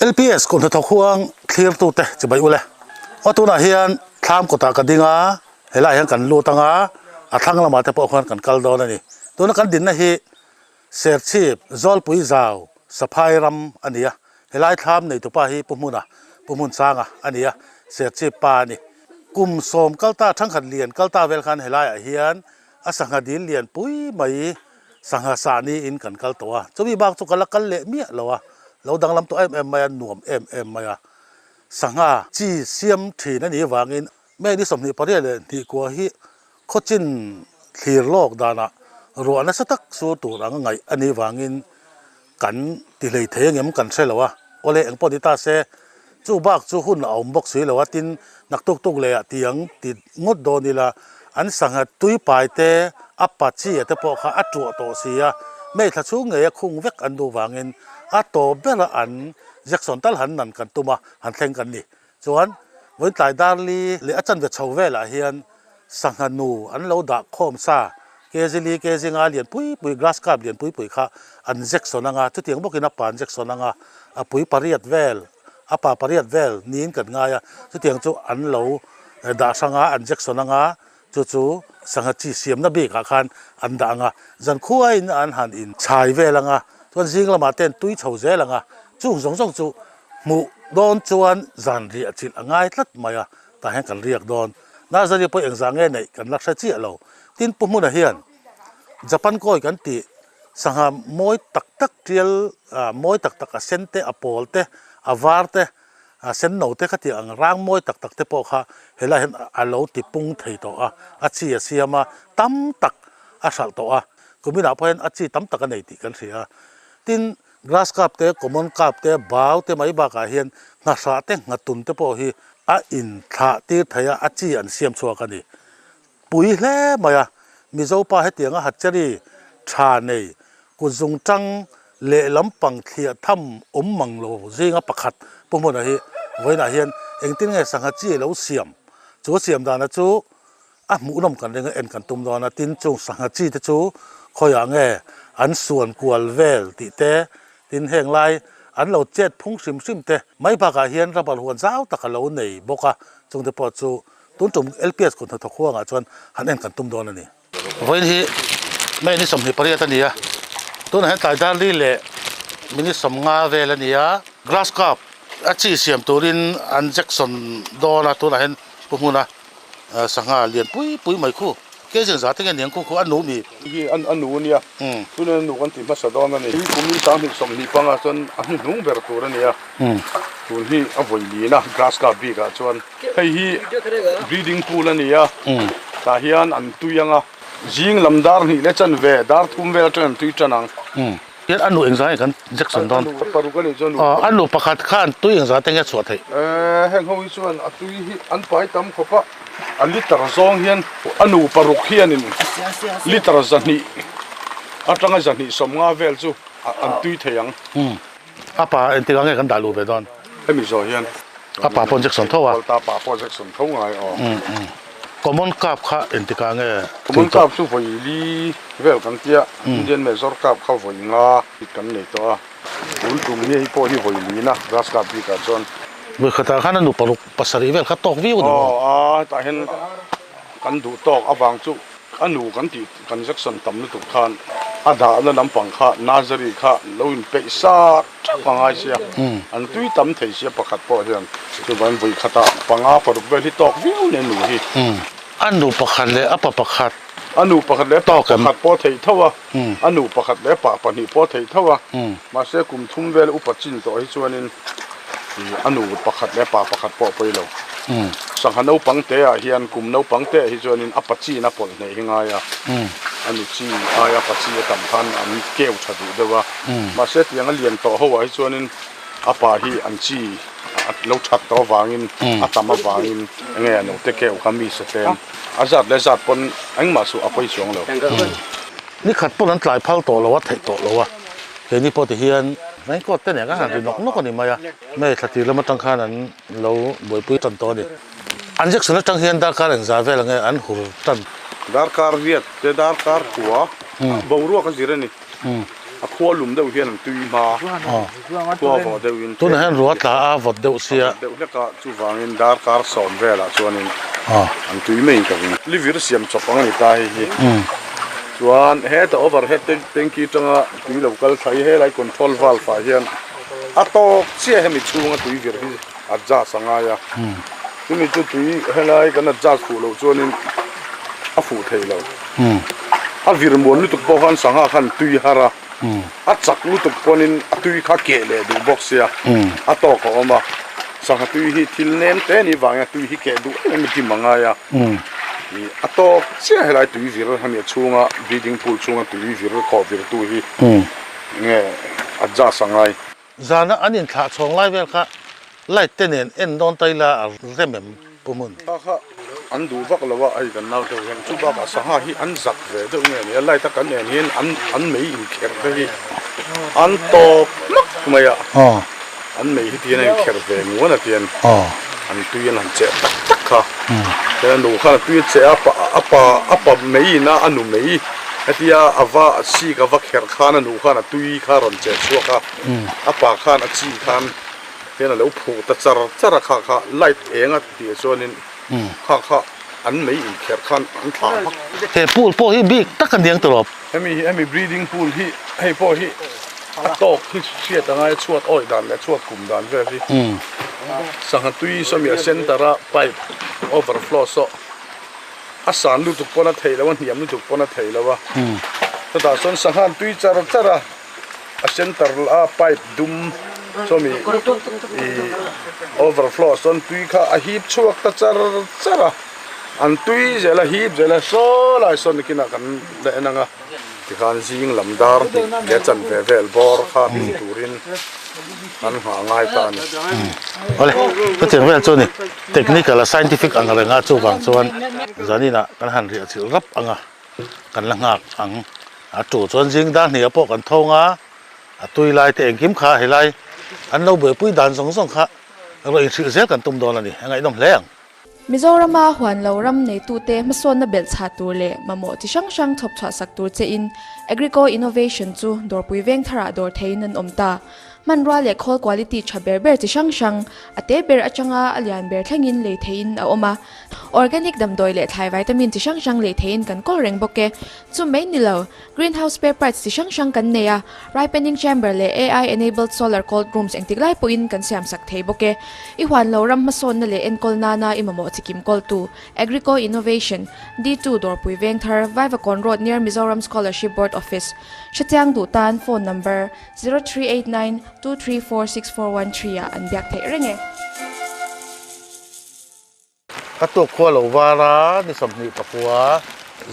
LPS kut hnathawk huang thlirtute chibai ule. Aw tunah hian thlam kawtah ka ding a, helaiah hian kan lut ang a, a thlang lamah te pawh khuan kan kal dawn a ni. Tuna kan dinna hi Serchhip Zawlpui Zau Saphai ram a ni a, helai thlam neitupa hi Pu Hmuna, Pu Hmunsanga a ni a, Serchhip pa a ni. Kum sawm kalta thangkhat lian kalta vel khan helaiah hian a sangha dil lian pui mai sangha sah niin kan kal tawh a, chumi bak chu ka la kal leh miah lo a, lo danglam tawh em em mai a, nuam em em mai a. Sangha chi siam thin a nih avangin May ni 28 leh hnihkua hi khawchin thlir lawk danah ruah nasa tak sur tur anga ngaih a nih avangin kan ti hlei thei angem kan hre lo a, awle eng pawh ni ta se chu bak chu hun a awm bawk si lo a, tin naktuk tuk leh ah tiang ti ngawt dawn ila an sangha tui pai te a pa chi a te pawh kha a tuah tawh si a, May thla chhung ngei a khung vek an duh vangin a tawp bera an Jackson tal han nan kan tum a, han thleng kan ni. Chuan vawitlai darli leh a chanve chho velah hian sangha nu an lo dah khawm sa, kg li, kg nga lian pui pui, grass carp lian pui pui kha an Jackson anga, chutiang bawkin a pa an Jackson anga, a pui pariat vel, a pa pariat vel niin kan ngai a, chutiang chu an lo dah hrang a, an Jackson anga, chu chu sangha chi siamna bikah khan an dah anga, zankhuain an han in chhai vel anga, chuan zing lamah te an tui chho zel anga, chung zawng zawng chu hmuh dawn chuan zan riah chilh a ngai tlat mai a, tah hian kan riak dawn. Nazari pawh engzah nge neih kan la hre chiah lo. Tin Pu Hmuna hian Japan kawi kan tih sangha mawi tak tak tial mawi tak tak a sen te, a pawl te, a var te, A sen no te kha tih ang rang mawi tak tak te pawh kha helai hian a lo ti pung thei tawh a, a chi a siam a, tam tak a hralh tawh a, kuminah pawh hian a chi tam tak a nei tih kan hria a. Tin, grass carp te, common carp te, bau te mai bakah hian nghahrah te, nghatun te pawh hi a inthlah tir thei a, a chi an siam chhuak a ni. Pui hle mai a, Mizo pa hetianga hatcheri tha nei kut zung tang leh lampang thliah tham awm mang lo zinga pakhat Pu Hmuna hi vawiinah hian engtin nge sangha chi a lo siam? Chu a siam dana chu a hmuhnawm kan ring a, en kan tum dawn a, tin chung sangha chi te chu khawiah nge an suan kual vel tih te, tin heng lai an lo chet phung hrim hrim te mai bakah hian rubber huan zau tak a lo nei bawk a, chungte pawh chu Tun tum LPS kut hnathawk huangah chuan han en kan tum dawn a ni. Vawiin hi May ni 28 a ni a, tunah hian tlai dar li leh minute 50 vel a ni a, Grass carp a chi siam turin an Jackson dawn a, tunah hian pu hmuna sangha lian pui pui mai khu ke zing za te nge niang khu khu a nu mi. Hi a nu a nia, tunah a nu kan ti hmasa dawn a ni. Kumin 2025 chuan a hnuhnung ber tur a ni a, tun hi a vawi lin a grass carp bikah chuan. Hei hi breeding pool a ni a, tah hian an tui ang a, zing lam dar hnih leh chanve dar thum vel atang an tui tan ang. Hian a nu engzah nge kan Jackson dawn? A nu paruk a nih chuan nu. A nu pakhat khan tui engzah te nge chhuah theih? Heng ho hi chuan a tui hi an pai tam khawp a, a liter zawng hian a nu paruk hianin liter 200 atanga 250 vel chu an tui thei ang. A pa engtikah nge kan dah luh ve dawn? Hemi zawh hian A pa pawh Jackson tho a. Ta pa pawh Jackson tho ngai aw. Common carp kha engtikah nge? Common carp chu vawi li vel kan tia, Indian Major carp kha vawi nga kan nei tawh a. Tun tum hi hei pawh hi vawi li na grass carp bikah chuan. Vawi khatah khan a nu paruk pasarih vel kha tawk viau a ni maw? Aw a hetah hian kan duh tawk avang chu A nu kan tih kan Jackson tam lutuk khan a dahna lampang kha nursery kha lo inpeih sa teuh a ngai sia, an tui tam thei sia pakhat pawh hian chuvangin vawi khatah panga paruk vel hi tawk viau nen nu hi. A nu pakhat leh a pa pakhat. A nu pakhat leh pa pakhat pawh theih tho a, a nu pakhat leh pa pahnih pawh theih tho a, mahse kum thum vel upa chin tawh hi chuanin a nu pakhat leh pa pakhat pawh pawi lo. Sangha naupang te ah hian kum naupang te ah hi chuanin a pa chin a pawlh hneh hi ngai a, a nu chi aia pa chi a tam khan an keu tha duh deuh a, mahse tiang a lian tawh ho ah hi chuanin a pa hi an chi a lo that tawh avangin a tam avangin enge a note keu kha mi sa tlem a zat leh zat pawn engmah chu a pawi chuang lo. Ni khat pawn an tlai phal tawh lo a, theih tawh lo a, keini pawh ti hian raincoat te nen kan han ri nawk nawk a ni mai a, May thla tir lam atang khan an lo buaipui tan tawh a ni. An Jackson atang hian darkar engzah vel ange an hur tan. Darkar riat te darkar kua boruak a zir a ni. A khua lum deuh hian an tui hma, khua vawh deuhin. Tunah hian ruah tla a vawt deuh sia. A vawt deuh hlek a, chuvangin darkar sawm velah chuanin an tui maiin ka ring. Livir siam chawp ang a ni ta hei hi. Chuan heta overhead tanky atanga tui lo kal thla hi helai control valve ah hian a tawk chiah hemi chhunga tui vir hi adjust a ngai a. Chumi chu tui helai kan adjust fuh loh chuanin a fuh thei lo. A vir muan lutuk pawh khan sangha khan tui har a, a chak lutuk pawnin a tui kha keh leh duh bawk sia, a tawk a awm a. Sangha tui hi thil nem te ni vangin a tui hi keh duh em em a dim a ngai a. A tawk chiah helai tui vir hemi a chhunga breeding pool chhunga tui vir khawh virtu hi nge adjust a ngai. Zana an inthlah chhawng lai vel kha light te nen en dawn ta ila a rem em Pu Hmun? Kha kha an duh vak lo a, hei kan nau deuh hian chu bakah sangha hi an zak ve deuh nge ni a, light a kan en hian an an mei inkherh te hi an tawp hmak mai a, an mei hi tihian a inkherh ve nguan a tihian an tui an han cheh tak tak kha, tihian a nu khan a tui a cheh a, a pa a pa mei in a a nu mei hetia a va sik a va kherh khan a nu khan a tui kha a rawn cheh chhuak a. A pa khan a chi khan hian a lo phuh ta char char a, kha kha light eng a tih chuanin kha kha an mei inkherh khan an thlah hmak. He pool pawh hi bik tak a niang tawh. Hemi hi hemi breeding pool hi hei pawh hi a tawk hi hriat a ngai a chhuat awih dan leh chhuat kum dan vel hi sangha tui sawmi a center a pipe overflow saw a san lutuk pawn a theih loh a hniam lutuk pawn a theih loh a chutah chuan sangha an tui char char a. A center a pipe dum sawmi ih overflow sawn tui kha a hip chhuak ta char char a an tui zel a hip zel a saw lai sawn nikinah kan la en ang a tikhan zing lam dar hnih leh chanve vel bawr kha hmu turin an nghah ngai ta a ni. Awle hetiang vel chu a ni technical a scientific ang reng a chuvang chuan zaninah kan han riah chilh rap ang a. Kan la nghak ang. A tu chuan zing dar hniah pawh kan thawng a, a tui lai te engkim kha helai an lo buaipui dan zawng zawng kha rawh inhrilh zel kan tum dawn a ni, a ngaihnawm hle ang. Mizorama huan lo ram neitute hmasawnna belh chhah tur leh mamawh chi hrang hrang chhawp chhuah sak tur chein Agrico Innovation chu dawrpui veng tharah dawr theiin an awm ta. Hmanrua leh khawl quality tha ber ber chi hrang hrang, a te ber atanga a lian ber thlengin lei theiin a awm a. Organic damdawi leh thlai vitamin chi hrang hrang lei theiin kan kawl reng bawk e. Chu mai ni lo, greenhouse spare parts chi hrang hrang kan nei a, ripening chamber leh AI enabled solar cold rooms engtik lai pawhin kan siam sak thei bawk e. I huan lo ram hmasawnna leh enkawl nana i mamawh chi kim kawltu, Agrico Innovation, D2 Dawrpui Vengthar, Vaivakawn Road near Mizoram Scholarship Board Office, Hrechiang duh tan phone number, 0389 234 6413 ah an biak theih reng e. Ka tuak khua lo var a, ni 24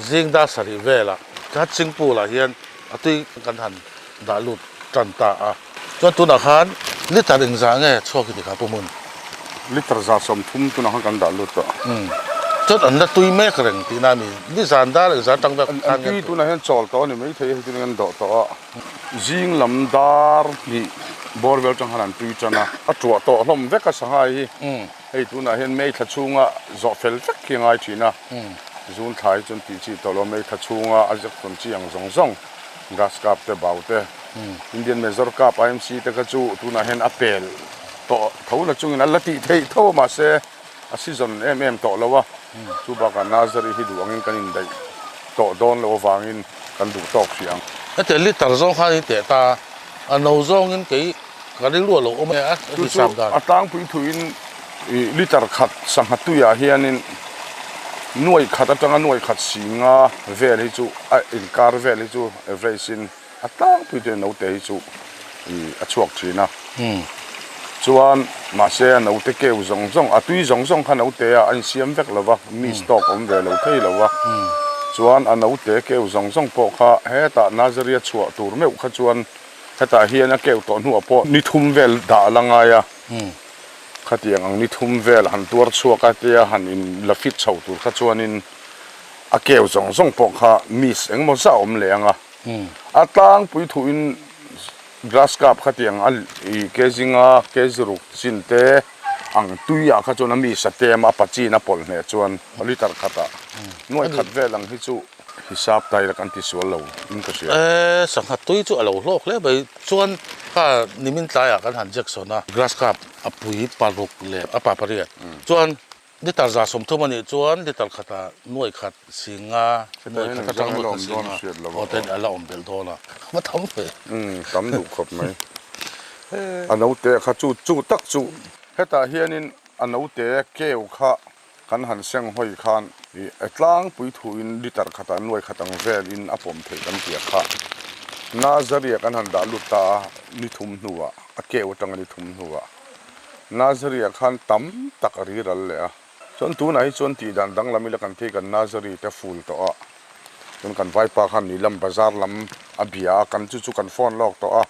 zing dar sarih velah ka chingpool ah hian a tui kan han dah lut tan ta a. Chuan tunah khan liter engzah nge chhuak i ti kha Pu Hmun? Liter 130 tunah khan kan dah lut tawh. Chuan an la tui mek reng tihna a ni. Nizan dar engzah atang vel khan An tui tunah hian chawl tawh a ni maithei hei tunah hian dawh tawh a. Zing lam dar hnih bawr vel atang khan an tui tan a. A tuah tawh hlawm vek a sangha hi. Hei tunah hian May thla chhunga zawh fel vek hi a ngai thin a, June thla hi chuan tih chi tawh lo, May thla chhunga a ziak tawn chi ang zawng zawng, Grass Carp te, Bau te, Indian Major Carp, IMC te kha chu tunah hian a pel tawh tho na chungin a la tih theih tho a mahse a season em em tawh lo a, chu bakah nursery hi duh angin kan indaih tawh dawn loh avangin kan duh tawk hrih ang. Hetiang liter zawng khan i teh ta, a no zawngin kei Ka rilru a lo awm a, a Chu chu a tlangpui thuin liter khat sangha tuiah hianin nuaih khat atanga nuaih khat si nga vel hi chu a inkar vel hi chu average in a tlangpui thuin naute hi chu a chhuak thin a. Chuan mahse a naute keu zawng zawng a tui zawng zawng kha naute ah a insiam vek lo va, miss tawk awm ve lo thei lo va. Chuan a naute keu zawng zawng pawh kha hetah nursery a chhuah tur meuh kha chuan Hetah hian a keuh tawh hnuah pawh ni thum vel dah a la ngai a, khatiang ang ni thum vel han tuar chhuak a tia han in la fit chho tur kha chuanin a keu zawng zawng pawh kha miss engemaw zah a awm leh ang a. A tlangpui thuin grass carp khatiang a i kg nga kg ruk chin te ang tuiah kha chuan a miss a tem a, a pachin a pawlh hneh chuan liter khatah nuaih khat vel ang hi chu. Hisap ta ila kan ti sual lo in ka hria. E, sangha tui chu a lo hlawk hle mai. Chuan kha nimin tlaiah kan han Jackson a, grass carp a pui paruk leh a pa pariat. Chuan litre 130 a nih chuan litre khatah nuai khat singa, nuai khat atanga nuai khat singa aw te a la awm belh dawn a. Va tam ve. Umm, tam duh khawp mai. A note kha chu chu tak chu. Hetah hianin a note keu kha Kan han seng hawi khan i tlangpui thuin litre khatah nuai khat ang velin a pawm theih kan tia kha. Nazaria kan han dah lut ta a, ni thum hnuah, a keu atanga ni thum hnuah Nazaria khan tam tak a riral leh a. Chuan tunah hi chuan tih dan danglam ila kan thei kan Nazari te ful tawh a, chuan kan vaipa khan Nilam bazar lam a bia a, kan chu chu kan phone lawk tawh a.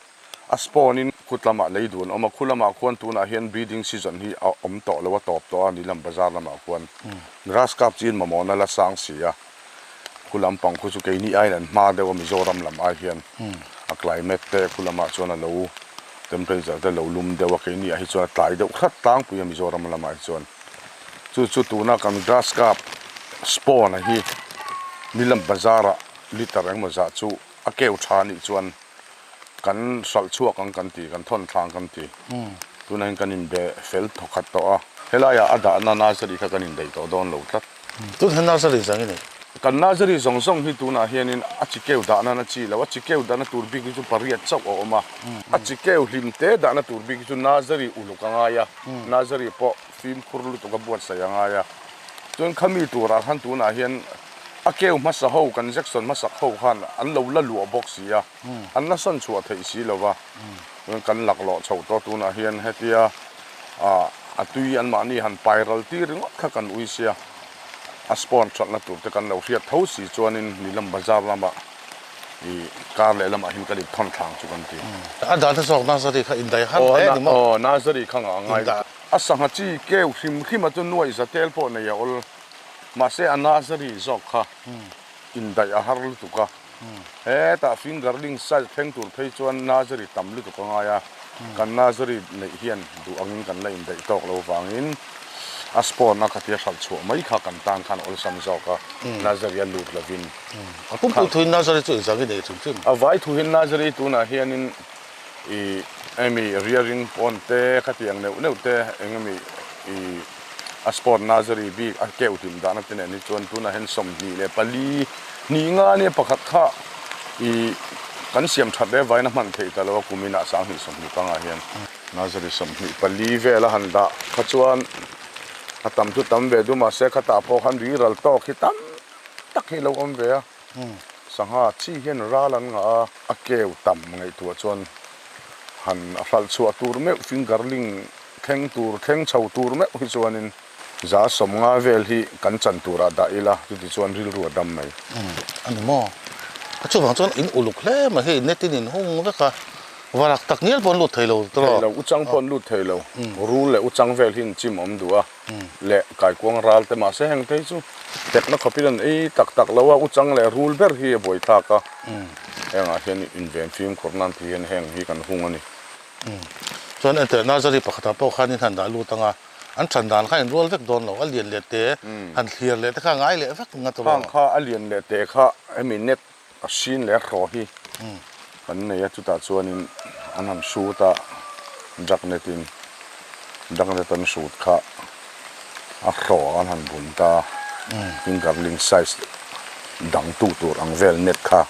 A spawn in khut lamah lei dun a awm a, khu lamah khuan tunah hian breeding season hi a awm tawh lo a tawp tawh a, Nilam bazar lamah khuan grass carp chi in mamawhna la sang si a, khu lampang khu chu keini aiin an hma deuh a Mizoram lam ai hian a climate te khu lamah chuan a lo temperature te lo lum deuh a, keini ah hi chuan a tlai deuh hrat tlangpui a Mizoram lamah hi chuan chu chu tuna kan grass carp spawn a hi Nilam bazar ah litre engemaw zah chu a keu tha anih chuan. Kan hralh chhuak ang kan ti, kan thawn thlang kan ti. Tunah hian kan inbe fel thawkhat tawh a. Helaiah a dahna nursery kha kan indaih tawh dawn lo tlat. Tunah nursery zang i nei? Kan nursery zawng zawng hi tunah hianin a chi keu dahna na chi lo. A chi keu dahna tur bik hi chu pariat chauh a awm a. A chi keu hlim te dahna tur bik hi chu nursery uluk a ngai a. Nursery pawh fimkhur lutuk a buatsaih a ngai a. Chuan khami turah khan tunah hian a keu hmasa ho kan Jackson hmasak ho khan an lo la luah bawk si a. An la sawn chhuah theih si lo va, kan laklawh chho tawh tunah hian hetia a tui anmahni han pai ral tir ringawt kha kan ui sia, a spawn thatna tur te kan lo hriat tho si chuanin Nilam Bazar lamah i kar leh lamah hian kan inthawn thlang chu kan ti. A dahna zawk Nazari kha indai har hle a ni maw? Aw, Nazari kha ngah a ngai. A sangha chi keu hrim hrim a chu nuai za tel pawh nei a awl, mahse a Nazari zawk kha indaih a har lutuk a. Hetah fingerling size thleng tur phei chuan nursery tam lutuk a ngai a, kan nursery neih hian duh angin kan la indaih tawk lo vangin a spawn a khatia hralh chhuah mai kha kan tan khan awlsam zawk a, nursery a lut lovin. A pumpui thuin nursery chu inzang i nei hrim hrim. A vai thuin nursery tunah hianin I emi rearing pond te khatiang neuh neuh te eng emi i a sport nursery bik a keuh hlim dahna te nen hi chuan tunah hian 24 hnih nga nia pakhat kha i kan siam that leh vain a hman theih ta lo a kum inah 2025 ah hian nursery 24 vel a han dah kha chuan a tam chu tam ve duh mahse khatah pawh khan riral tawk hi tam tak hi a lo awm ve a. Sangha chi hian ral an ngah a, a keu tam ngaihtuah chuan han hralh chhuah tur meuh fingerling thleng tur thleng chho tur meuh hi chuanin 150 vel hi kan chan turah dah ila chuti chuan rilru a dam mai. Umm a ni maw? A chuvang chuan in uluk hle mai hei net in inhung vek a, varak tak ngial pawh an lut thei lo tawh. Thei lo, uchang pawh an lut thei lo, rul leh uchang vel hi in chim awm duh a. leh kaikuang ral te mahse heng te hi chu tekna khawpin an ei tak tak lo a, uchang leh rul ber hi a buaithlak a, hengah hian inven fimkhur nan ti hian heng hi kan hung a ni. Chuan enteh nursery pakhatah pawh khan in han dah lut ang a, an than dan kha in rual vek dawn lo, a lian leh te han thlir leh te kha a ngai leh vek nga tawh lo. Khang kha a lian leh te kha hemi net A hrin leh a hraw hi kan nei a, chutah chuanin an han hrut a, drug net in drug net an hrut kha a hraw an han bun ta a, fingerling size dang tu tur ang vel net kha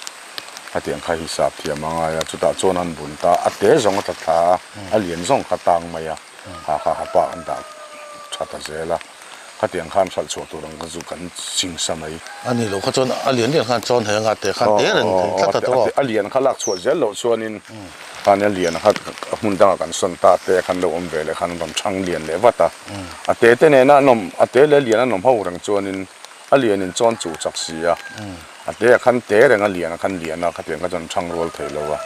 hetiang kha hisap thiam a ngai a, chutah chuan an bun ta a, a te zawng a tla thla a, a lian zawng kha tang mai a, ha kha ha pa an dah tha ta zel a. Khatiang khan hralh chhuah tur ang kha chu kan ching sa mai. A ni lo kha chuan a lian lian khan chawn hei anga te khan te reng thei tlat a tawh. A lian kha lak chhuah zel loh chuanin khan a lian kha hmun dangah kan sawn ta te khan lo awm ve leh khan an rawn chhang lian leh vat a. A te te nena an awm a te leh a lian an awm ho reng chuanin a lianin chawn chuh chak si a. A te ah khan te reng a lian ah khan lian a khatiang kha chuan an chhang rual thei lo a.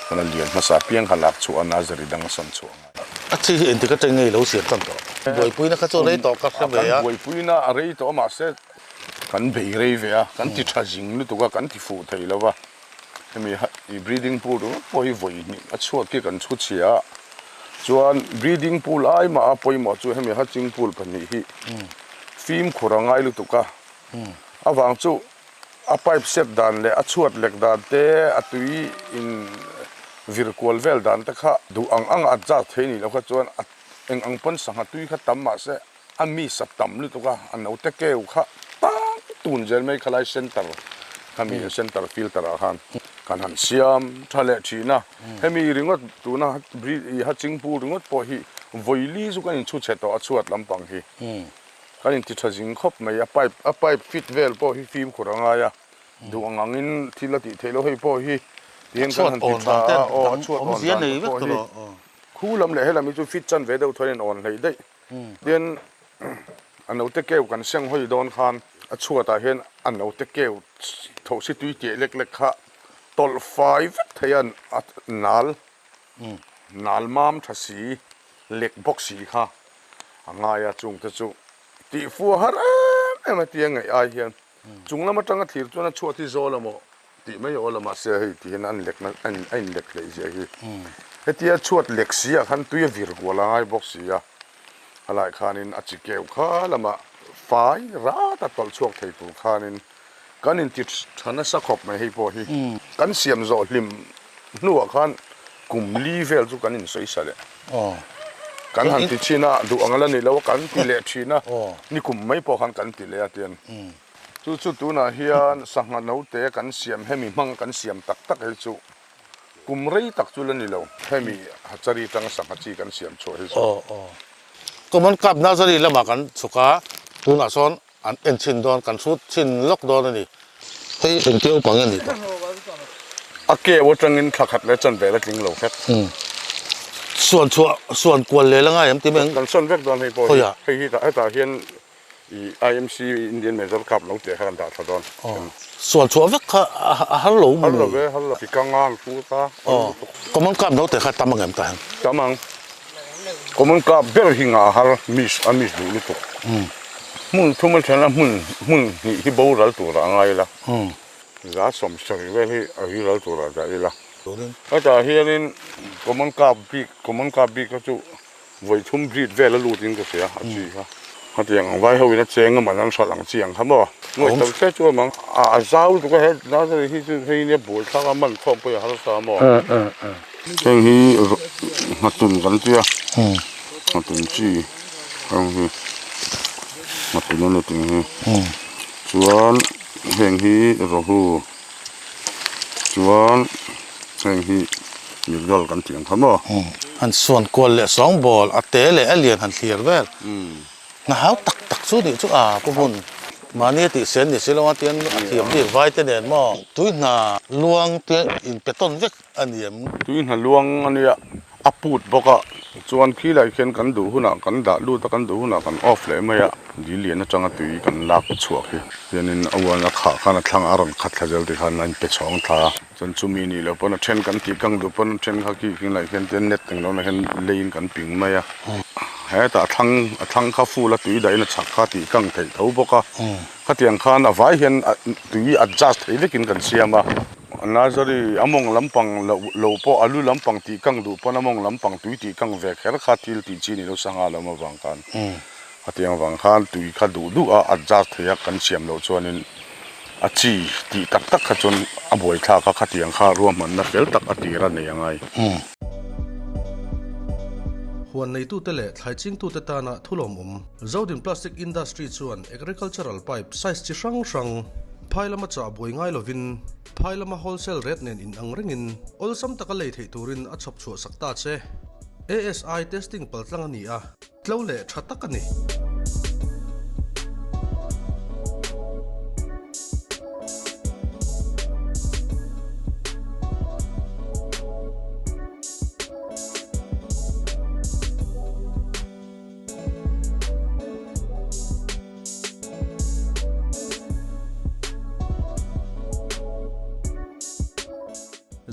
Chuan a lian hmasa apiang kha lak chhuah a nursery dang a sawn chhuah. A chi hi engtik atang nge i lo siam tan tawh? Buaipuina kha chu a rei tawh ka hre ve a. Kan buaipuina a rei tawh a mahse kan bei rei ve a, kan ti tha zing lutuk a, kan ti fuh thei lo va. Hemi i breeding pool ringawt pawh hi vawi hnih a chhuat khi kan chhu chhia a. Chuan breeding pool ai mah a pawimawh chu hemi hatching pool pahnih hi fimkhur a ngai lutuk a. Avang chu. A pipe set dan leh a chhuat lek dan te, a tui in vir kual vel dan te kha duh ang ang a adjust thei nih loh kha chuan a eng ang pawn sangha tui kha tam mahse a miss a tam lutuk a, a naute keu kha tang tun zel mai khalai center khami center filter ah khan kan han siam tha leh thin a, hemi ringawt tuna hachingpu ringawt pawh hi vawili chu kan inchhu chhe tawh a chhuat lampang hi. Kan inti tha zing khawp mai, a pipe a pipe fit vel pawh hi fimkhur a ngai a, duh ang angin thil a tih theih loh hei pawh hi tihian kan han ti tha a, aw a chhuat awn dan te pawh hi khu lam leh helam hi chu fit chan ve deuh thawn in awn hleih daih tian a naute keu kan seng hawi dawn khan a chhuatah hian a naute keu thosi tui tiah lek lek kha tawlh fai vek thei a a nal nal mam tha si lek bawk si kha. A ngai a chungte chu tih fuh har em em a tia ngaih ai hian chung lam atanga thlir chuan a chhuat hi zawl a maw tih mai aw la mahse hei ti hian an lekna a in a inlek hleih ziah hi hetia chhuat lek si ah khan tui a vir kual a ngai bawk si a helaiah khanin a chi keu kha lamah fai rat a tawlh chhuak thei tur khanin Kan inti tha nasa khawp mai hei pawh hi. Kan siam zawh hlim hnuah khan kum li vel chu kan insawi sa leh. Kan han ti thin a, duh ang la ni lo a, kan ti leh thin a, ni kum mai pawh khan kan ti leh a tian. Chu chu tunah hian sangha note kan siam hemi hmang kan siam tak tak hi chu kum rei tak chu la ni lo. Hemi hachari tanga sangha chi kan siam chhuah hi chu. Common Cup Nursery lamah kan chhuk a, tunah sawn An en chhin dawn, kan hrut chhin lawk dawn a ni. Hei engtia upa nge ni tawh? A keu atangin thla khat leh chan vel a tling lo vek. Suan chhuah, suan kual lel a ngai em ti mai ang? Kan sawn vek dawn hei pawh hi. Hei hi hetah hian i IMC Indian Major Cup lo tih kha kan dah thla dawn. Suan chhuah vek kha a har lo maw? Har lo ve, har lo. Ti kang a an hrut a. Common Cup note kha tam ang em tah hian? Tam ang. Common Cup ber hi ngah har miss a miss duh lutuk. Hmun thum a then a hmun hmun hnih hi boral turah a ngai ila. Za 70 vel hi a riral turah dah ila. Hetah hianin Common Cup bik Common Cup bik kha chu vawi thum breed vel a lut in ka hria a chi kha. Hetiang ang vai ho in a cheng a man an hralh ang chi ang kha maw. Ngawi tam fe chu a mang. A zau lutuk a he nursery hi chu hei nia buaithlak a man khawm pawh i harsa maw. Heng hi nghatun kan tia nghatun chi heng hi nghatun a ni tih hi chuan heng hi rawhu chuan heng hi mirgal kan tih ang kha maw. Han suan kual leh sawngbawl a te leh a lian han thlir vel. Hna hau tak tak chu nih chu a pu hmun mahni a tih sen ni si lo a tian a thiam bik vai te nen maw tui hna luang te in pe tawn vek a ni em. Tui hna luang a nia a put bawk a chuan khilai khian kan duh hunah kan dah lut a kan duh hunah kan off leh mai a dil lian atanga tui kan lak chhuak hi hianin a uan a khah khan a thlang a rawn khat thla zel tikhan a inpe chhawng thla a chuan chumi nih loh pawn a then kan tih kang duh pawn a then kha khi khing lai khian te net englo lah hian leiin kan ping mai a. Hetah a thlang a thlang kha full a tui dahin a chhak kha tih kang theih tho bawk a, khatiang khan a vai hian tui adjust thei vekin kan siam a. Nursery a mawng lampang loh lo pawh a lu lampang tih kang duh pawn a mawng lampang tui tih kang ve kher kha thil tih chi ni lo sangha lam avang khan khatiang avang khan tui kha duh duh a adjust thei a kan siam loh chuanin a chi tih tak tak kha chuan a buaithlak a khatiang kha ruahmanna fel tak a tir a nei angai. Huan neitute leh thlai chingtute tana thulawmawm Zodin Plastic Industry chuan agricultural pipe size chi hrang hrang phai lama chah buai ngai lovin phai lama wholesale rate nen inang rengin awlsam taka lei theih turin a chhawp chhuah sak ta che. ASI testing paltlang a ni a. Tlo leh tha tak a ni.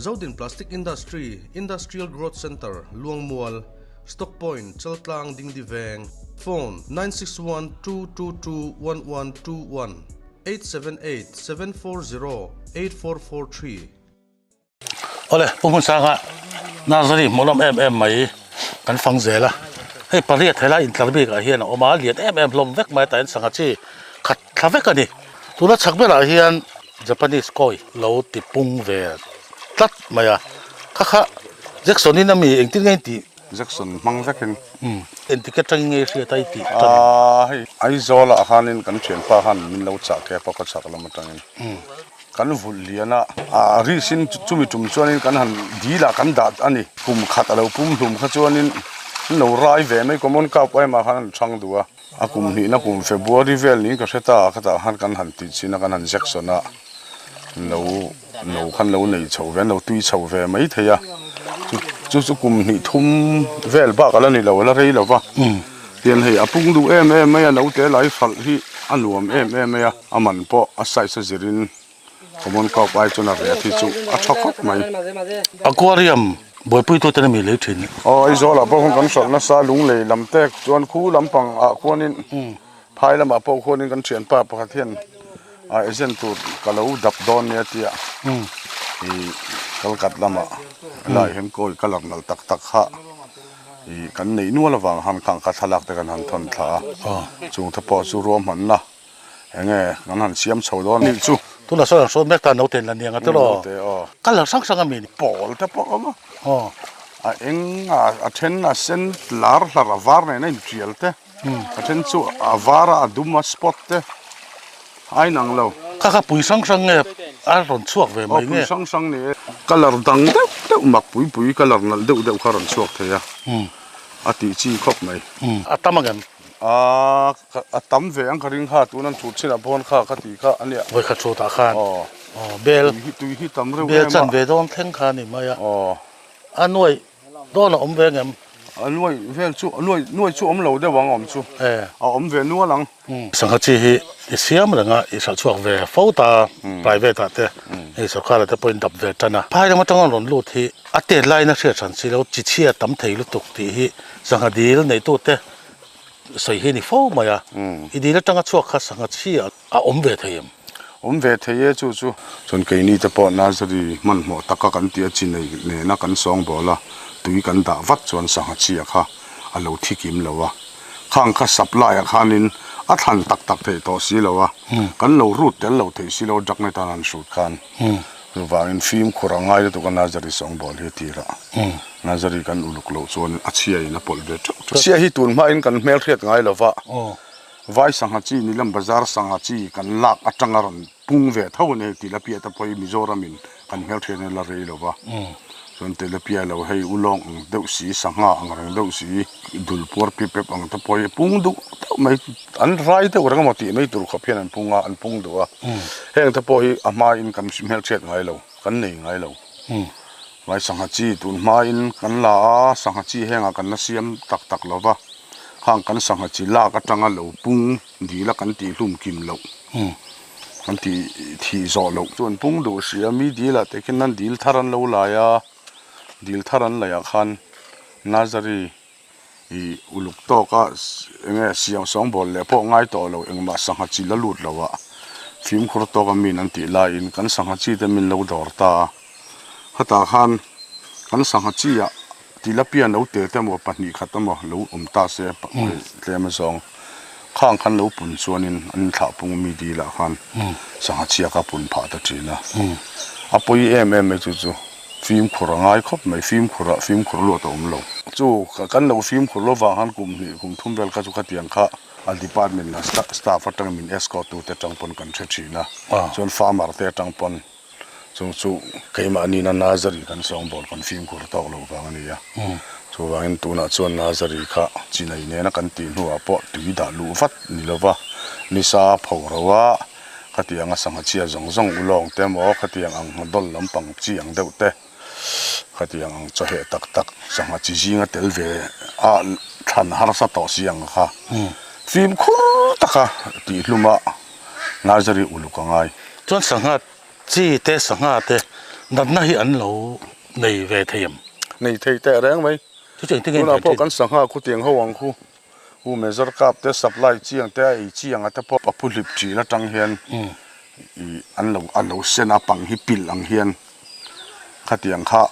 Zodin Plastic Industry, Industrial Growth Centre, Luangmual, Stock Point, Chaltlang Dingdi Veng, Phone, 9612221121, 8787408443. Awle, Pu Hmunsanga Nursery hmuh lawm em em mai kan fang zel a, hei pariat helai intlar bik ah hian a awm a, lian em em hlawm vek mai a tah hian sangha chi khat thla vek a ni. Tuna chhak berah hian. Japanese kawi lo ti pung ve tlat mai a. Kha kha Jackson in ami engtin nge tih? Jackson hmang vekin. Umm engtik atangin nge hriat a i tih tan? Aaa hei Aizawl ah khanin kan thianpa khan min lo chah kep a khawchhak lam atangin. Kan vulh lian a, a risin chumi tum chuanin kan han dil ah kan dah a ni. Kum khat a lo pum hlum kha chuanin an lo rai ve mai common cup aimah khan an chhang duh a. A kum hnihna kum February vel niin ka hre ta a, khatah khan kan han tih chin a, kan han Jackson a lo no khan lo nei chho ve, an lo tui chho ve mai thei a. Chu chu chu kum hnih thum vel bak a la ni lo, a la rei lo va. Tian hei a pung duh em em mai a, naute lai hralh hi a nuam em em mai a, a man pawh a size a zirin Common Carp ai chuan a reh hi chu a tha khawp mai. Aquarium buaipuitute ami lei thin. Aw Aizawl ah pawh khawn kan hralh nasa lunglei lam te chuan khu lampang ah khuanin phai lamah pawh khuanin kan thianpa pakhat hian a agent tur ka lo dap dawn nia tia ih Kalkat lamah helai hian kawi colour nalh tak tak kha ih kan neih nual avang khan khang kha thlalak te kan han thawn thla a chung te pawh chu ruahmanna Enge kan han siam chho dawn anih chu. Tunah sawn an hrawn mek ta naute in la niang a tiraw? Naute aw. Colour hrang hrang a mi ni. Pawl te pawh a awm a. Aw. A eng a a then a sen lar hlar a var nen a intial te. A then chu a var a a dum a spot te a inang lo. Kha kha pui hrang hrang nge a rawn chhuak ve mai nge? Aw pui hrang hrang ni e. Colour dang deuh deuh mak pui pui colour nalh deuh deuh kha a rawn chhuak thei a. A tih chi khawp mai. A tam ang em? A a tam ve ang ka ring kha tun an thut chinah pawn kha ka tih kha a nia. Vawi khat thutah khan aw bel tui hi tui hi tam reuh em a. Bel chan ve dawn thleng kha a ni mai a. Aw. A nuaih dawn a awm ve ngem? A nuaih vel chu nuaih nuaih chu awm lo deuh ang awm chu. E. A awm ve nual ang. Sangha chi hi i siam reng a, i hralh chhuak ve fo ta private ah te hei sorkar ah te pawhin dap ve tan a. Phai lam atanga rawn lut hi a tet laiin a hriat hran si lo chi chhia tam thei lutuk tih hi sangha dil neitute sawi hi a ni fo mai a, i dil atanga chhuak kha sangha chhi a awm ve thei em? Awm ve thei e chu chu. Chuan keini te pawh nursery hmanhmawh taka kan tih a chi nei nena kan sawngbawl a, tui kan dah vat chuan sangha chhia kha a lo thi kim lo a, khang kha supply ah khanin a thlan tak tak theih tawh si lo a, kan lo rut tel lo thei si lo drug net an han hrut khan. Chuvangin fimkhur a ngai lutuk a nursery sawngbawl hi a tir a. Nursery kan uluk loh chuan a chhia in a pawlh ve teuh teuh. Chhia hi tun hmain kan hmelhriat ngai lo va, Vai sangha chi Nilam Bazar sangha chi kan lak atanga rawn pung ve tho a ni hei Tilapia te pawh hi Mizoram in kan hmelhriat in a la rei lo va. Chuan Tilapia lo hei ulawng ang deuh si, sangha ang reng deuh si, dul puar pip pep ang te pawh hi a pung duh deuh mai. An rai deuh reng emaw tih mai tur khawp hian an pung a, an pung duh a. Heng te pawh hi a hmain kan hmelhriat ngai lo, kan nei ngai lo. Vai sangha chi tun hmain kan la a, sangha chi hengah kan la siam tak tak lo va, khang kan sangha chi lak atanga lo pung dil a kan tih hlum kim loh, kan tih thih zawh loh chu an pung duh si a, mi dilah te khian an dil thar an lo lai a, dil thar an laih ah khan nursery ih uluk tawka eng nge siam sawngbawl leh pawh ngai tawh lo engmah sangha chi la lut lo a fimkhur tawka min an tih laiin kan sangha chi te min lo dawr ta a khatah khan kan sangha chi ah tilapia no tel te emaw pahnih khat emaw lo awm ta se tlem azawng khang khan lo pun chuanin an inthlah pung mi dil ah khan sangha chhia kha pun phah ta thin a a pawi em em mai chu chu fimkhur a ngai khawp mai fimkhur ah fimkhur luat a awm lo. Chu kan lo fimkhur lo vang khan kum hnih kum thum vel kha chu khatiang kha a department la staff atang min escort tu te atang pawn kan hre thin a chuan farmer te atang pawn Chu chu keimahni na nursery kan sawngbawl kan fimkhur tawk loh vang a ni a. Chuvangin tunah chuan nursery kha chinai nena kan tih hnuah pawh tui dah luh vat ni lova nisa pho ro a, khatiang a sangha chhia zawng zawng ulawng te emaw khatiang ang nghadawl lampang chi ang deuh te, khatiang ang chawheh tak tak sangha chi zinga tel ve a thlan harsa tawh si ang kha fimkhur taka tih hluma nursery uluk a ngai. Chuan sangha Chi te sangha te natna hi an lo nei ve thei em? Nei thei teh reng mai. Chu chu engtin nge Tunah pawh kan sangha khu tiang ho ang khu u Major Cup te supply chiang te a ei chiang a te pawh a phu hlip thin atang hian ih an lo a lo sen a pang hi pilh ang hian khatiang kha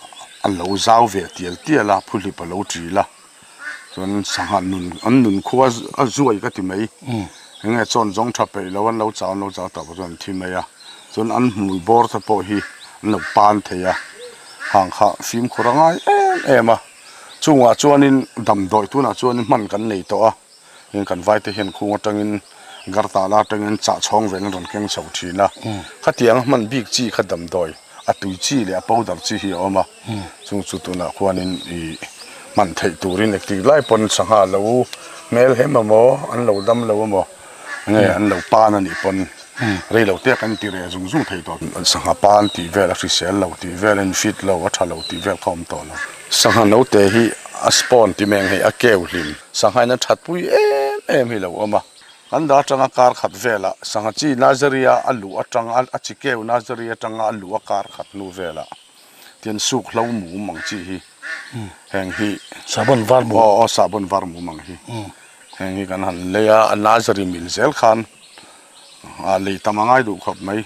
a lo zau ve tial tial a phu hlip a lo ṭil a chuan sangha nun an nun khua a zuai ka ti mai eng nge chawn zawng tha peih lo an lo chau an lo chau tak pawh chuan an thi mai a. Chuan an hmui bawr te pawh hi an lo pan thei a, hang kha fimkhur a ngai em em a. Chungah chuanin damdawi tunah chuanin hman kan nei tawh a, heng kan vaite hian khung atangin Gartala atangin chah chhawng vel an rawn keng chho thin a. Khatiang a hman bik chi kha damdawi a tui chi leh a powder chi hi a awm a, chung chu tunah khuanin ih hman theih turin engtik lai pawn sangha lo hmel hem emaw an lo dam lo emaw nge an lo pan a nih pawn rei lo te kan ti reh zung zung thei tawh. Sangha pan tih vel a hrisel lo tih vel a infit lo a tha lo tih vel kha a awm tawh lo. Sangha note hi a spawn ti mai ang hei a keu hlim sangha in a that pui em em hi lo awm a. Kan dah atanga kar khat velah sangha chi nursery a a luh atanga a chi keu nursery atanga a luh a kar khat hnu velah tian suk hlo mum ang chi hi heng hi sahbawn var mum aw aw sahbawn var mum ang hi heng hi kan han lei a a nursery mil zel khan a lei tam a ngai duh khawp mai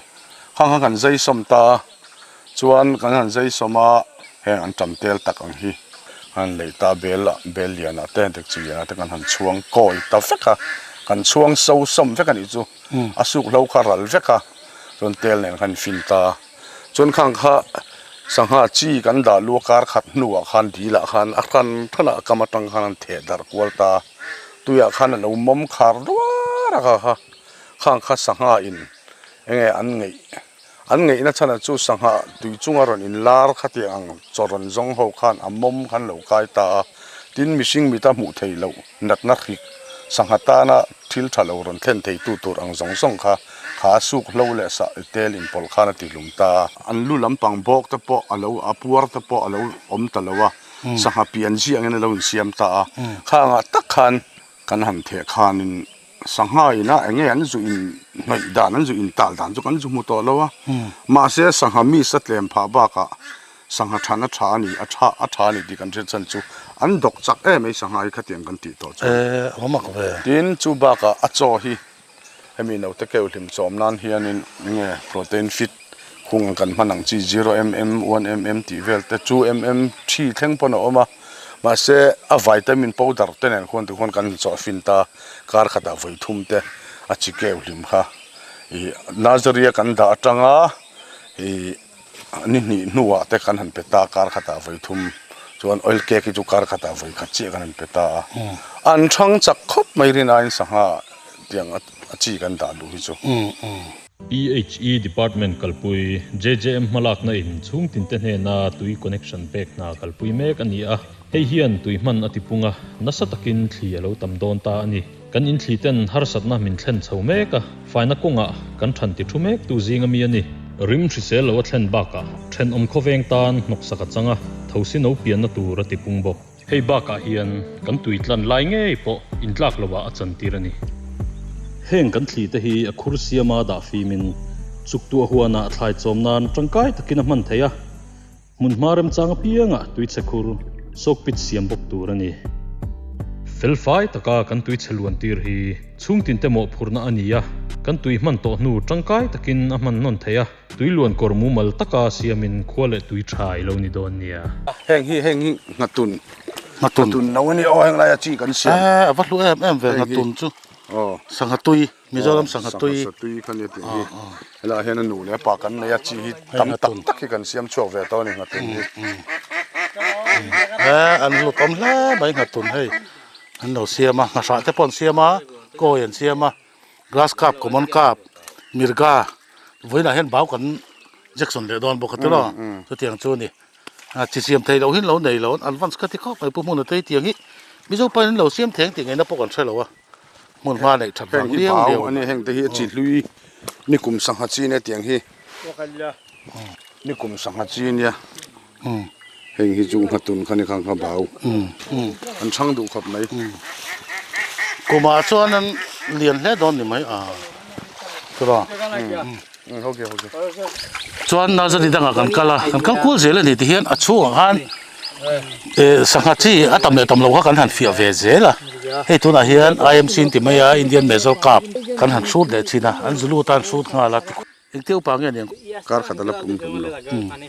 khang kha kan zai sawm ta Chuan kan han zai sawm a, heng an tam tel tak ang hi an lei ta bel ah bel lian ah te dekchi lian ah te kan han chhuang kawi ta vek a, kan chhuang so sawm vek a nih chu, a suk hlo kha ral vek a, chuan tel nen khan fin ta, chuan khang kha sangha chi kan dah lu a kar khat hnuah khan dil ah khan a hran hran ah a kam atang khan an theh darh kual ta, tuiah khan a lo mawm khar duar a kha kha khang kha sangha in enge an ngeih. An ngeihna chhanah chu sangha tui chunga rawn inlar khatiang ang chaw rawn zawng ho khan a mawm khan lo kai ta a, tin mihring mita hmuh theih loh natna hrik sangha tana thil tha lo rawn thlen theitu tur ang zawng zawng kha kha a suk hlo leh sah tel inpawlh khan a tihlum ta a. An lu lampang bawk te pawh a lo a puar te pawh a lo awm ta lo a, sangha pian ziangin a lo insiam ta a, khangah tak khan kan han theh khanin Sangha ina eng nge an zu in hnawih dan an zu in tal dan chu kan zu hmu tawh lo a mahse sangha miss a tlem phah bakah sangha than a tha a ni a tha a tha a ni tih kan hriat chhan chu an dawk chak em mai sangha hi khatiang kan tih tawh chuan tin chu bakah a chaw hi hemi naute keu hlim chawm nan hianin eng nge protein fit Khung kan hman ang chi zero mm, one mm tih vel te two mm thi thleng pawn a awm a, mahse a vitamin powder te nen khuan tikhuan kan inchawh fin ta kar khatah vawi thum te a chi keu hlim kha ih nursery a kan dah atanga ih ni hnih hnuah te kan han pe ta kar khatah vawi thum chuan oil cake hi chu kar khatah vawi khat chiah kan han pe ta a, an thang chak khawp mai rinaiin sangha tiang a chi kan dah luh hi chu. PHE Department kalpui JJM hmalakna in chhungtinte hnena tui connection pek hna kalpui mek a ni a, hei hian tui hman a tipung a, nasa takin thli a lo tam dawn ta a ni. Kan inthli ten harsatna min thlen chho mek a, faina kawngah kan than ti thu mek tu zing ami a ni. Rim hrisel lo a thlen bakah thenawm khawveng tan hnawksak a chang a, thosi no pianna tur a tipung bawk. Hei bakah hian kan tui tlan lai ngei pawh intlak loah a chantir a ni. Heng kan thli te hi a khur siama dah fimin chuktuah huanah thlai chawm nan tangkai takin a hman thei a, hmunhma remchang apiangah tuichhe khur soak pit siam bawk tur a ni. Felfai taka kan tuichhe luan tir hi chhungtinte mawhphurhna a ni a, kan tui hman tawh hnu tangkai takin a hman nawn thei a. Tui luan kawr mumal taka siamin khua leh tui tha i lo ni dawn nia. Heng hi heng hi nghatun nghatun no a ni aw heng laia chi kan siam. E a va hlu em em ve nghatun chu aw sangha tui Mizoram sangha tui sangha tui kha nia tih hi helaiah hian a nu leh a pa kan nei a chi hi tam tak tak hi kan siam chhuak ve tawh a ni nghatun hi. E an hlut awm hle mai nghatun hei an lo siam a nghahrah te pawh an siam a kawi an siam a. Grass carp, common carp, mirga vawiinah hian bau kan Jackson leh dawn bawk a tiraw chutiang chu a ni. Chi siam thei loh hi an lo nei lo advance ka ti khawp mai pu hmun a tei tiang hi Mizo pain an lo siam theng tih ngaihna pawh kan hre lo a hmun hma neih that vang liau liau a ni. Heng te hi a chi hlui nikum sangha chi nia tiang hi nikum sangha chi nia. Heng hi chu nghatun kha ni khang kha bau an chhang duh khawp mai. Kumah chuan an lian hle dawn ni mai a chura. Chuan nursery dangah kan kal a, kan kal kual zel a ni ti hian a chhungah khan sangha chi a tam leh tam lo kha kan han fiah ve zel a. Hei tunah hian IMC an ti mai a, Indian Major Cup kan han hrut leh thin a, an zulu tan hrut nghal a. Engtia upa nge aniang? Kar khat a la pum hlum lo.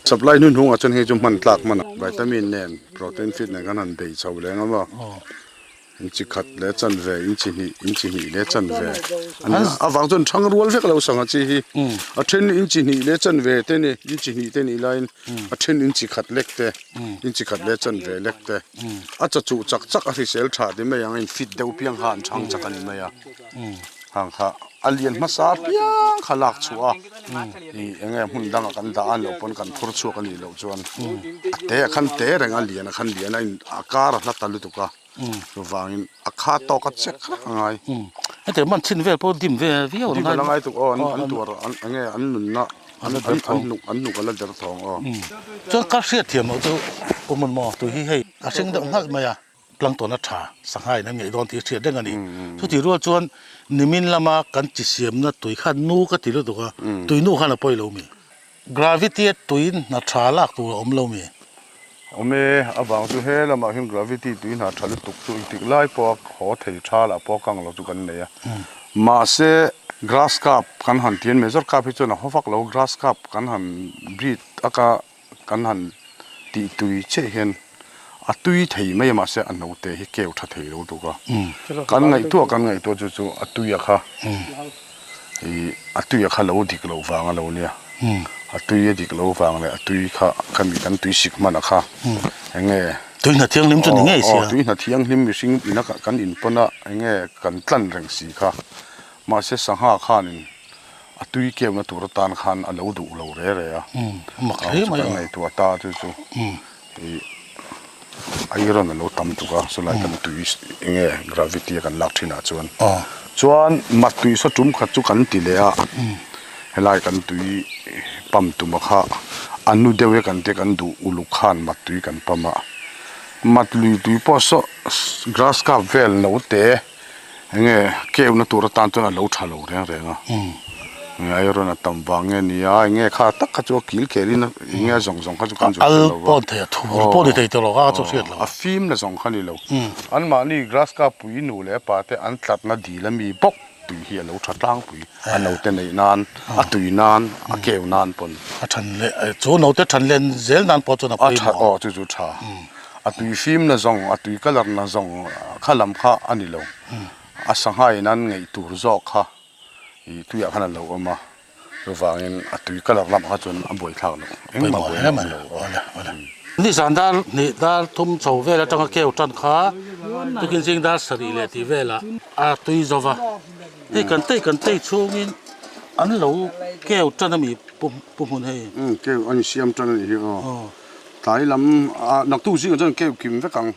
Supply hnu hnungah chuan hei chu hman tlak hman a. Vitamin nen protein feed nen khan han bei chho leng a maw? Inchi khat leh chanve, inchi hnih, inchi hnih leh chanve a ni a. A vang chuan thang rual vek lo sangha chi hi. A then inchi hnih leh chanve te ni, inchi hnih te nih laiin a then inchi khat lek te, inchi khat leh chanve lek te. A cha chuh chak chak a hrisel tha ti mai ang a in fit deuh piang kha an thang chak a ni mai a. Hang kha a lian hmasa piang kha lak chhuah a, ih eng nge hmun dangah kan dah a ni loh pawn kan phur chhuak a nih loh chuan a te a khan te reng a, lian a khan lian a in a kar a hla ta lutuk a. Chuvangin a kha tawk a chek rak a ngai. Hetiang hman chhin vel pawh dim ve viau a ngai. Dim a la ngai tuk aw, an tuar eng nge an nunna an hnuk an hnuk a la der thawng aw. Chuan ka hriat thiam loh chu pu hmun maw tui hi hei a hring deuh nghalh mai a, plankton a tha sangha in an ngeih dawn tih hriat reng a ni. Chutih rual chuan nimin lama kan chi siamna tui kha nu ka ti lutuk a, tui nu khan a pawi lo mi? Gravity a tui hna tha lak tur a awm lo mi? Awm e, a vang chu he lamah hian gravity tui hna tha lutuk chu engtik lai pawha haw thei tha lah pawh kang lo chu kan nei a. Mahse, grass carp kan han ti a, major carp hi chuan a haw vak lo, grass carp kan han breed aka kan han tih tui chiah hian a tui thei mai a mahse a naute hi keu tha thei lo tuk a. Kan ngaihtuah kan ngaihtuah chu chu a tui a kha ih a tui a kha lo dik loh vang a lo nia. A tui a dik loh vang leh a tui kha khami kan tui sik hman a kha eng nge Tui hna thianghlim chu ni ngei sia. Aw tui hna thianghlim mihring ina kan inpawn a eng nge kan tlan reng si kha mahse sangha khanin A tui keuhna tur atan khan a lo duh lo re re a. Mak hle mai a. Kan ngaihtuah ta chu chu ih iron a lo tam tuk a chulai kan tui eng nge gravity a kan lak thin ah chuan. Chuan mat tui saw tum khat chu kan ti leh a helai kan tui pump tum a kha a nu deuh e kan tia kan duh uluk khan mat tui kan pump a. Mat lui tui pawh saw grass carp vel no te. Enge keuhna tur atan chuan a lo tha lo reng reng a, enge iron a tam vang nge ni a, enge kha tak kha chu a kil kel in enge a zawng zawng kha chu kan zuk hre lo va, a fim na zawng kha ni lo, anmahni grass carp pui nu leh pa te an tlatna dil ami bawk tui hi a lo tha tlangpui, a note neih nan, a tui nan, a keuh nan pawn. A than leh chu note than len zel nan pawh chuan a pawimawh. Aw chu chu tha. A tui fim na zawng, a tui colour na zawng kha lam kha a ni lo. A sangha in an ngeih tur zawk kha ih tuiah khan a lo awm a, chuvangin a tui colour lamah kha chuan a buaithlak loh, engmah buaina a awm lo. Nizan dar hnih dar thum chho vel atanga keu tan kha tukin zing dar sarih leh tih velah a tui zo va, hei kan tei kan tei chhungin an lo keu tan a mi pu hmun hei. Keu a insiam tan a nih hi aw. Tlai lam a naktuk zingah chuan keu kim vek ang.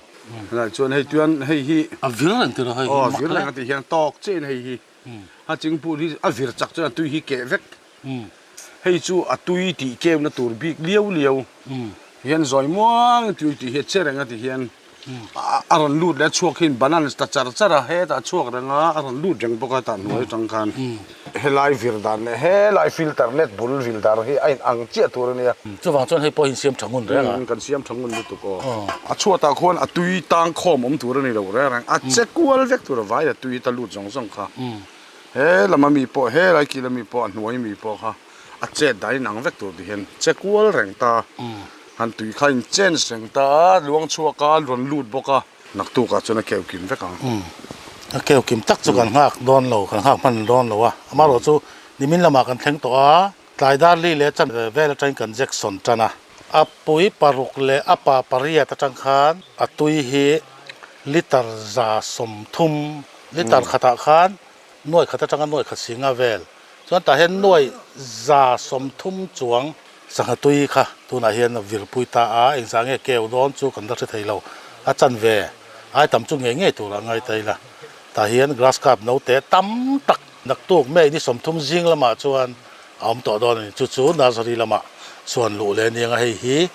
Helai chuan hei tuan hei hi. A vir reng tir a hei hi. Aw a vir reng a tih hian tawk chiahin hei hi. A chingput hi a vir chak chuan a tui hi keh vek. Hei chu a tui tih keuna tur bik liau liau. Hian zawi muang tui tih hi a che reng a tih hian. A rawn lut leh a chhuak hian balance ta char char a, hetah a chhuak reng a, a rawn lut reng bawk a tah hnuai atang khan. Helai vir dan leh helai filter net bul vil dar hi a in ang chiah tur a nia. Chuvang chuan hei pawh hi insiam tha ngun reng a. Kan siam tha ngun lutuk aw. A chhuatah khuan a tui tang khawm awm tur a ni lo reng reng, a che kual vek tur a vai a tui ta lut zawng zawng kha. He lama mi pawh helai kila mi pawh a hnuai mi pawh kha a chet dan in ang vek tur ti hian che kual reng ta. Han tui kha in change reng ta a, luang chhuak a, rawn lut bawk a. Naktukah chuan a keu kim vek ang. Umm, a keu kim tak chu kan nghak dawn lo, kan nghak hman dawn lo a. Amaherawh chu nimin lamah kan thleng tawh a, tlai dar li leh chan vel atangin kan Jackson tan a. A pui paruk leh a pa pariat atang khan a tui hi litre 130, litre khatah khan nuai khat atanga nuai khat singa vel. Chuan tah hian nuai 130 chuang sangha tui kha tunah hian a virpui ta a, engzah nge keu dawn chu kan la hre thei lo. A chanve ai tam chu ngei ngei turah ngai ta ila. Tah hian grass carp note tam tak naktuk May ni 30 zing lamah chuan a awm tawh dawn a ni. Chu chu nursery lamah chuan luh leh aniang a, hei hi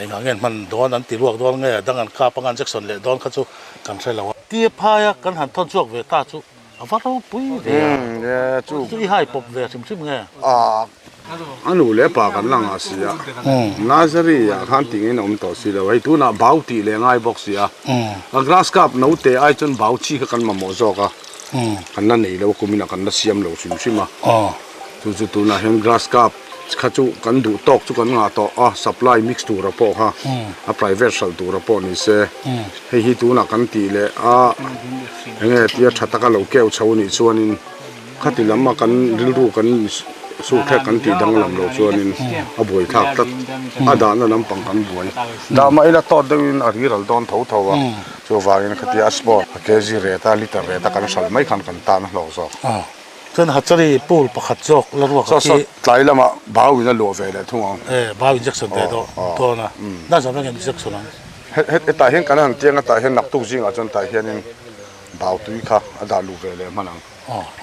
engah nge an hman dawn, an ti ruak dawn nge a dang an kap anga an injection leh dawn kha chu kan hre lo a. Tia phaia kan han thawn chhuak ve ta chu a va ropui ve a, chu i hai pawp ve hrim hrim nge? A nu leh pa kan la ngah si a, nursery ah khan tingin a awm tawh si lo, hei tunah bau tih leh ngai bawk si a, a grass carp note ai chuan bau chi kha kan mamawh zawk a, kan la nei lo a, kuminah kan la siam lo hrim hrim a, chu chu tunah hian grass carp. Kha chu kan duh tawk chu kan ngah tawh a, supply mix tura pawh kha a private hralh tura pawh ni se, hei hi tunah kan tih leh a enge tia tha taka lo keu chho nih chuanin khati lama kan rilru kan suhthlek kan tih danglam loh chuanin a buai thlak tlat, a dahna lampang kan buai. Dah mah ila tawt deuhin a riral dawn tho tho a, chuvangin khatia a sport a kg rate a liter rate a kan hralh mai khan kan tan a hlawk zawk. Chuan Hachari pool pakhat zawk la ruak a khi. Tlai lamah bau in a luah ve leh thung ang. E, bau injection ve dawh dawn a. Dan zawm reng injection ang. Hetah hian kan han tiang a, tah hian naktuk zingah chuan tah hianin bau tui kha a dah luh ve leh hman ang.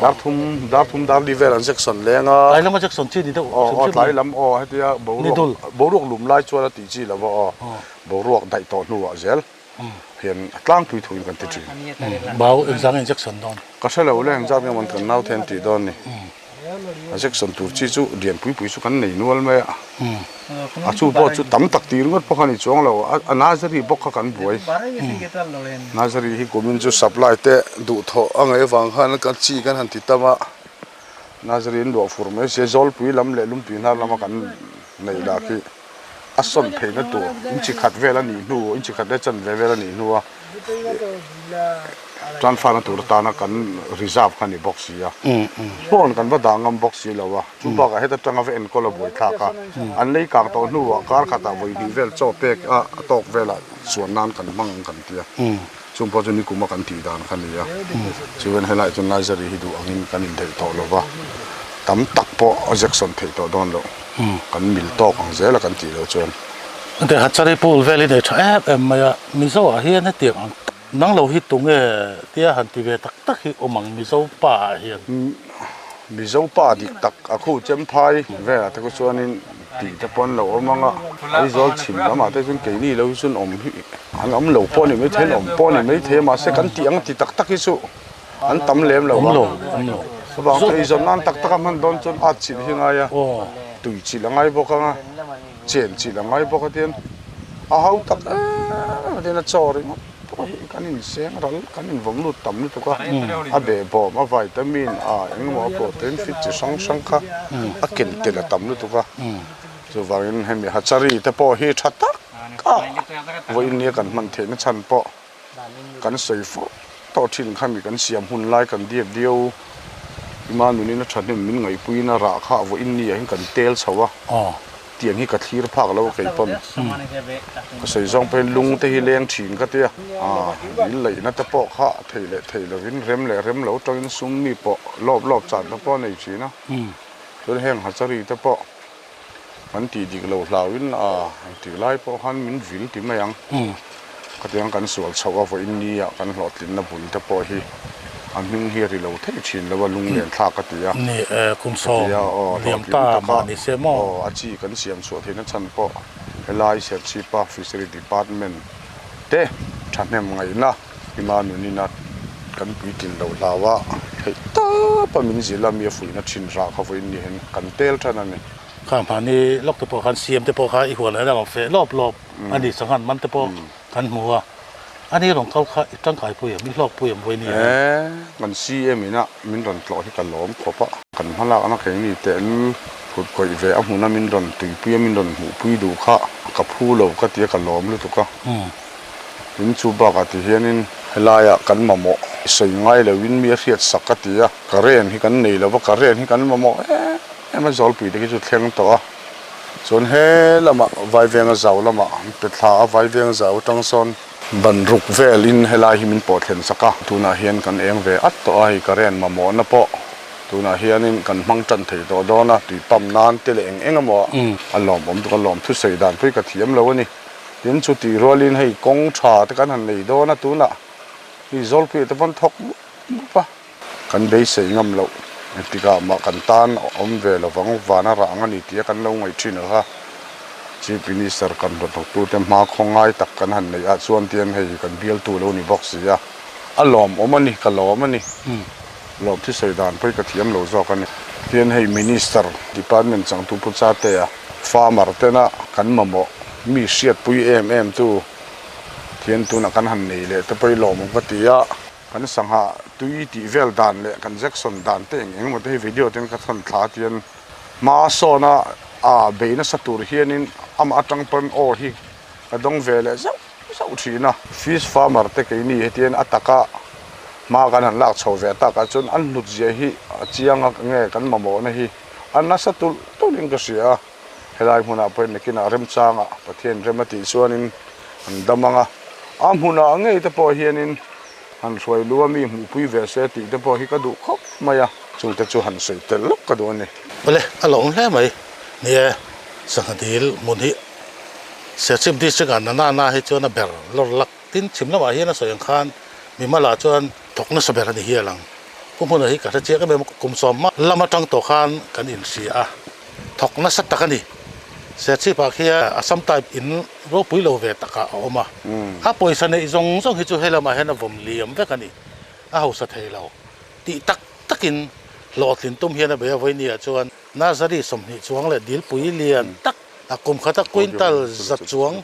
Dar thum, dar thum dar li vel an jection leng a. Tlai lama jection chi ni deuh hrim hrim. Tlai lam aw hetia boruak, boruak lum lai chuan a tih chi lo va aw. Boruak daih tawh hnuah zel. Hian a tlangpui thuin kan ti thin. Bau engzang injection dawn? Ka hre lo le engzat nge mawn kan nau the an tih dawn ni. A jection tur chi chu lian pui pui chu kan nei nual mai a. A chu pawh chu tam tak tih ringawt pawh kha ni chuang lo. A nursery bawk kha kan buai. Nursery hi kumin chu supply te duhthawh a ngaih avang khan kan chi kan han ti tam a. Nursery an luah fur mai sia Zawlpui lam leh Lumtui hnar lama kan neih lah khi. a sawn theihna tur inchi khat vel a nih hnu inchi khat leh chanve vel a nih hnu a transfer na tur atana kan reserve kha a ni bawk si a phone kan va dah ngam bawk si lo a chu bakah heta tanga va enkawl a buai thlak a an lei kang tawh hnuah kar khatah vawi hnih vel chaw pek a a tawk velah chuan nan kan hmang ang kan ti a. Chung pawh chu nikuma kan tih dan kha a ni a, chuan helaiah chuan Nursery hi duh angin kan intheih tawh lo va, tam tak pawh a jection theih tawh dawn loh, kan mil tawk ang zel a kan tih loh chuan. Hetiang Hachari pool vel hi nei tha em em mai a, Mizo ah hian hetiang ang tak nang lo hi tunge tia han ti ve tak tak hi awm ang Mizo pa ah hian. Mizo pa dik tak a khu Chemphai velah te khu chuanin tih te pawh an lo awm ang a, Aizawl chhim lamah te chuan keini lo hi chuan awm hi an awm lo pawh a ni maithei an awm pawh a ni maithei a mahse kan tih ang ti tak tak hi chu an tam lem lo a, chuvang chuan eizawn nan tak tak a hman dawn chuan at chilh hi a ngai a, tui chilh a ngai bawk ang a, chen chilh a ngai bawk a tian a ho tak em a tian a chaw ringawt pawh hi kan inseng ral kan invawm lut tam lutuk a, a behbawm a vitamin a engemaw a protein fit chi hrang hrang kha a ken tel a tam lutuk a, chuvangin hemi hachari te pawh hi tha tak a vawiin nia kan hman theihna chhan pawh kan sawi fo tawh thin kha mi kan siam hun lai kan diak diau ima nunin a thahnem min ngaihpuiin a rah kha vawiin ni ah hian kan tel chho a tiang hi ka thlir phak lo a kei pawn ka sawi zawng pawhin lung te hi leng thin ka tia dil laihna te pawh kha thei leh thei lovin rem leh rem lo tangin sum mi pawh lawp lawp chan te pawh a nei thin a chuan heng hachari te pawh Kan tih dik lo hlauhin a tih lai pawh khan min vil ti mai ang. Khatiang kan sual chhoh a vawiin nia kan hlawhtlinna bul te pawh hi a hming hi a ri lo thei thin lo a lunglen thlak a ti a. Ni e, kum sawm liam ta mah ni se maw? Aw, a chi kan siam chhuah theihna chhan pawh helai Serchhipa Fishery Department te thahnem ngaihna ima nunin a kan puitlin loh hlau a, theih tawpa min zilh a mi a fuihna thin rah kha vawiin ni hian kan tel tan a ni. Kha mahni lawk te pawh khan siam te pawh kha i huan hian a rawn feh lawp lawp a ni, sanghan man te pawh kan hmu a, a ni rawn kal kha i tangkai pui em, i hlawk pui em vawiin ni hian? E, kan CM ina min rawn tlawh hi ka lawm khawp a, kan hmalakna keini tehlul phut kawih ve a hmuna min rawn tuipui a min rawn hmuhpui duh kha ka phu lo ka ti a ka lawm lutuk a. Tin chu bakah ti hianin helaiah kan mamawh sawi ngai loin mi a hriat sak ka ti a, current hi kan nei lova current hi kan mamawh em em a zawlpui te khi chu thleng tawh a, chuan he lamah Vaivenga zau lamah an pe thla a, Vaivenga zau atang sawn ban ruk velin helai hi min pawh thlen sak a, tunah hian kan eng ve at tawh a, hei current mamawhna pawh tunah hianin kan hmang tan thei tawh dawn a, tui pump nan te leh eng eng emaw a lawmawm tuk a, lawmthusawi dan pawh hi ka thiam lo a ni. Tin chutih rualin hei kawng tha te kan han nei dawn a tunah hei Zawlpuia te pawn thawk mup mup a. Kan beisei ngam loh engtikah mah kan tan awm ve lovang vana rah ang a ni tia kan lo ngaih thin a kha. Chief Minister kan hlawhthawktute hma khaw ngai tak kan han neih ah chuan tian hei kan bialtu lo ni bawk si a. A lawmawm a ni, ka lawm a ni. Lawm thisawi dan pawh hi ka thiam lo zawk a ni. Tian hei Minister Department changtu Pu Chatea farmer tena kan mamawh mi hriatpui em em tu thian tunah kan han nei leh te pawh hi lawmawm ka ti a. Kan sangha tui tih vel dan leh kan jection dan te eng eng emaw te hi video ten ka thawn thla a tian hma sawn a. A bei nasa tur hianin amah atang pawn aw hi ka dawng ve leh zauh zauh thin a. Fish farmer te keini hetian a taka hma kan han lak chho ve takah chuan an hlut zia hi a chiang a nge kan mamawhna hi a nasa tulh tulhin ka hria a. Helai hmunah pawhin nakinah remchangah Pathian rem a tih chuanin an dam ang a. A hmunah ngei te pawh hianin han hruai lu a mi hmuhpui ve se tih te pawh hi ka duh khawp mai a. Chungte chu han sawi tel lawk ka duh a ni. Awle, a lawm hle mai. Ni e, sangha dil hmun hi Serchhip District ah Nana na hi chuan a ber lawr lak tin chhim lamah hian a sawi ang khan mimal ah chuan thawk nasa ber a ni hial ang. Pu hmuna hi ka hre chiang em em a, kum sawm hma lam atang tawh khan kan inhria a, thawk nasa tak a ni. Serchhip ah khian Assam type in ropui lo ve takah a awm a, a pawisa neih zawng zawng hi chu he lamah hian a vawm liam vek a ni, a hausa thei lo. Tih tak takin hlawhtlin tum hian a bei a, vawinia chuan Nursery 20 chuang leh dilpui lian tak a kum khata quintal za chuang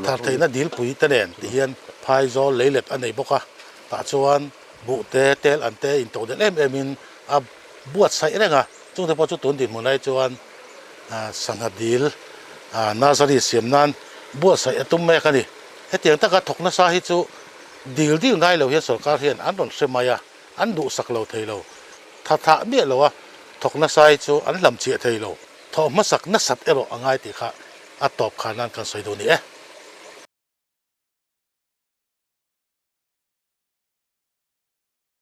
thar theihna dilpui te nen ti hian phaizawl leilet a nei bawk a, tah chuan buh te, tel an te intodelh em em in a buatsaih reng a, chungte pawh chu tun dinhmun lai chuan sangha dil nursery siam nan buatsaih a tum mek a ni. Hetiang taka thawk nasa hi chu dil dil ngai lo hian sorkar hian an rawn hre mai a, an duhsak lo thei lo. Tha thah miah lo a, thawk nasa hi chu an hlam chhiah thei lo. Thawh hmasak nasat erawh a ngai tih kha a tawp khar nan kan sawi duh ni e.